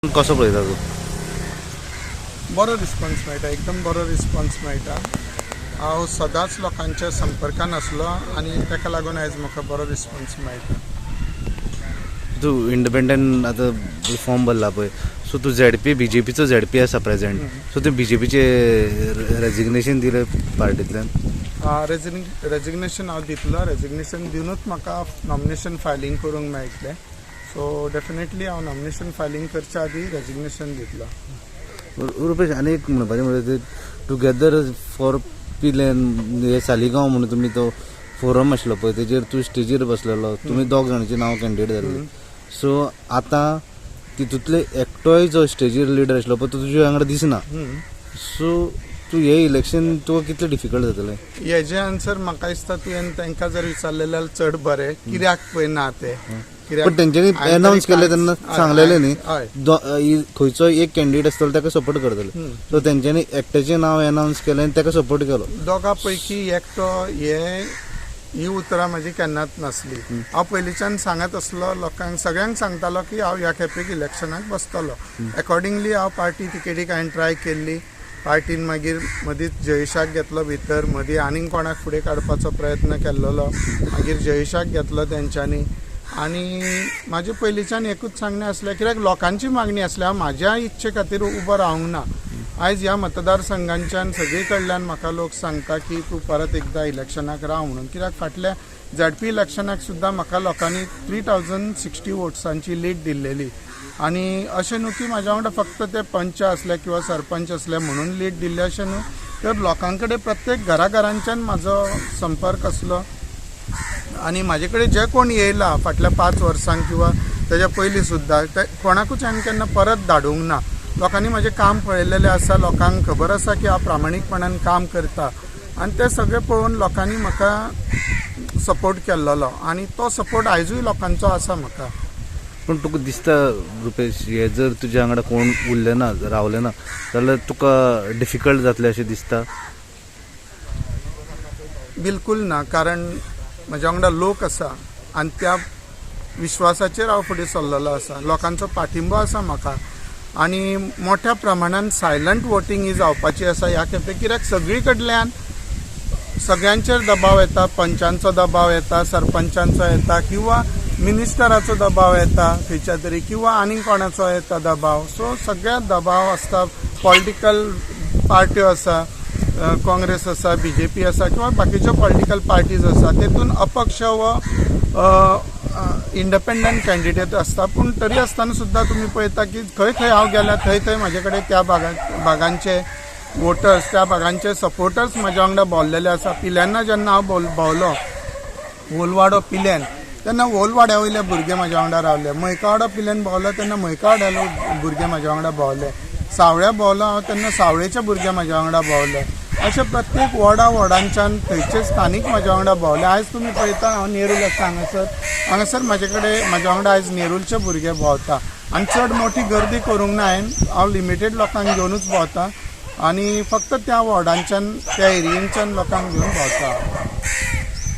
कसो पळयता तूं? बरो रिस्पॉन्स मेळटा, एकदम बरो रिस्पॉन्स मेळटा. हांव सदांच लोकांच्या संपर्कान आसलो आनी ताका लागून आयज म्हाका बरो रिस्पॉन्स मेळटा. तूं इंडिपेंडंट आतां फॉर्म भरला पळय, सो तूं झेडपी, बीजेपीचो झेडपी आसा प्रेझेंट, सो तूं बीजेपीचे रेजिग्नेशन दिलें पार्टींतल्यान? रेजिग्नेशन हांव दितलो. रेजिग्नेशन दिवनूच म्हाका नॉमिनेशन फायलींग करूंक मेळटलें. सो डेफिनेटली हांव नॉमिनेशन फायलींग करच्या आदीं रेजिग्नेशन दितलो. रुपेश, आनी एक म्हणपाचें म्हणल्यार टुगेदर फॉर पिलेन हे सालिगांव म्हणून तुमी तो फोरम आशिल्लो पळय, तेजेर तूं स्टेजीर बसलेलो, तुमी दोग जाणांची नांव कॅन्डिडेट जाल्ली. सो आतां तितूंतले एकटोय जो स्टेजीर लिडर आशिल्लो पळय, तो तुज्या वांगडा दिसना. सो तूं हे इलेक्शन तुका कितलें डिफिकल्ट जातलें? हेजें आन्सर म्हाका दिसता तुवें तांकां जर विचारलें जाल्यार चड बरें, कित्याक पळय ना तें. पण तेंच्यांनी अनावन्स केल्लें तेन्ना सांगलेलें न्ही, खंयचो एक कॅन्डिडेट आसतलो ताका सपोर्ट करतले. सो तेंच्यांनी एकट्याचें नांव अनावन्स केलें आनी ताका सपोर्ट केलो. दोगां पैकी एकटो हे ही उतरां म्हाजी केन्नाच नासली. हांव पयलींच्यान सांगत आसलो लोकांक, सगळ्यांक सांगतालो की हांव ह्या खेपेक इलेक्शनाक बसतलो. एकॉर्डिंगली हांव पार्टी तिकेटीक हांवें ट्राय केल्ली. पार्टीन मागीर मदींच जयेशाक घेतलो भितर, मदीं आनीक कोणाक फुडें काडपाचो प्रयत्न केल्लो, मागीर जयेशाक घेतलो तेंच्यांनी. आनी म्हाजें पयलींच्यान एकूच सांगणें आसलें, कित्याक लोकांची मागणी आसली, हांव म्हाज्या इच्छे खातीर उबो रावंक ना. आयज ह्या मतदारसंघांच्यान सगळे कडल्यान म्हाका लोक सांगता की तूं परत एकदां इलेक्शनाक राव म्हणून, कित्याक फाटल्या झेडपी इलेक्शनाक सुद्दां म्हाका लोकांनी 3060 वोट्सांची लीड दिल्लेली. आनी अशें न्हू की म्हाज्या वांगडा फक्त ते पंच आसले किंवा सरपंच आसले म्हणून लीड दिल्ले, अशें न्हू, तर लोकां कडेन प्रत्येक घराघरांच्यान म्हाजो संपर्क आसलो. आनी म्हाजे कडेन जे कोण येयला फाटल्या 5 वर्सांक किंवा तेज्या पयलीं सुद्दां, ते कोणाकूच हांवें केन्ना परत धाडूंक ना. लोकांनी म्हाजें काम पळयलेलें आसा, लोकांक खबर आसा की हांव प्रामाणीकपणान काम करता, आनी तें सगळें पळोवन लोकांनी म्हाका सपोर्ट केल्लो आनी तो सपोर्ट आयजूय लोकांचो आसा म्हाका. पूण तुका दिसता रुपेश, हे जर तुज्या वांगडा कोण उरले ना, रावले ना जाल्यार तुका डिफिकल्ट जातलें अशें दिसता? बिलकुल ना, कारण म्हज्या वांगडा लोक आसा आनी त्या विश्वासाचेर हांव फुडें सरलेलो आसा. लोकांचो पाठिंबो आसा म्हाका आनी मोठ्या प्रमाणान सायलंट वोटींग ही जावपाची आसा ह्या खेपे, कित्याक सगळी कडल्यान सगळ्यांचेर दबाव येता, पंचांचो दबाव येता, सरपंचांचो येता किंवा मिनिस्टराचो दबाव येता खंयच्या तरी, किंवा आनीक कोणाचो येता दबाव. सो सगळ्या दबाव आसता. पॉलिटिकल पार्ट्यो आसा, काँग्रेस आसा, बीजेपी आसा किंवा बाकीच्यो पॉलिटिकल पार्टीज आसा, तेतून अपक्ष व इंडिपेंडंट कॅन्डिडेट आसता. पूण तरी आसतना सुद्दां तुमी पळयता की खंय खंय हांव गेल्या थंय थंय म्हाजे कडेन त्या भागांचे वोटर्स, त्या भागांचे सपोर्टर्स म्हाज्या वांगडा भोवलेले आसा. पिल्याना जेन्ना हांव भोंवलो वोलवाडो पिल्यान, तेन्ना वोलवाड्या वयले भुरगे म्हाज्या वांगडा रावले. मैकावाडो पिल्यान भोंवलो तेन्ना मैकावाड्याले भुरगे म्हाज्या वांगडा भोंवले. सावळ्या भोंवलो हांव तेन्ना सावळेचे भुरगे म्हाज्या वांगडा भोंवले. अशें प्रत्येक वॉर्डा वॉर्डांच्यान थंयचे स्थानीक म्हाज्या वांगडा भोंवले. आयज तुमी पळयता हांव नेरूल आसा हांगासर, हांगासर म्हाजे कडेन म्हाज्या वांगडा आयज नेरूलचे भुरगे भोंवता आनी चड मोठी गर्दी करूंक ना हांवें, हांव लिमिटेड लोकांक घेवनूच भोंवता आनी फक्त त्या वॉर्डांच्यान त्या एरियेंच्यान लोकांक घेवन भोंवता.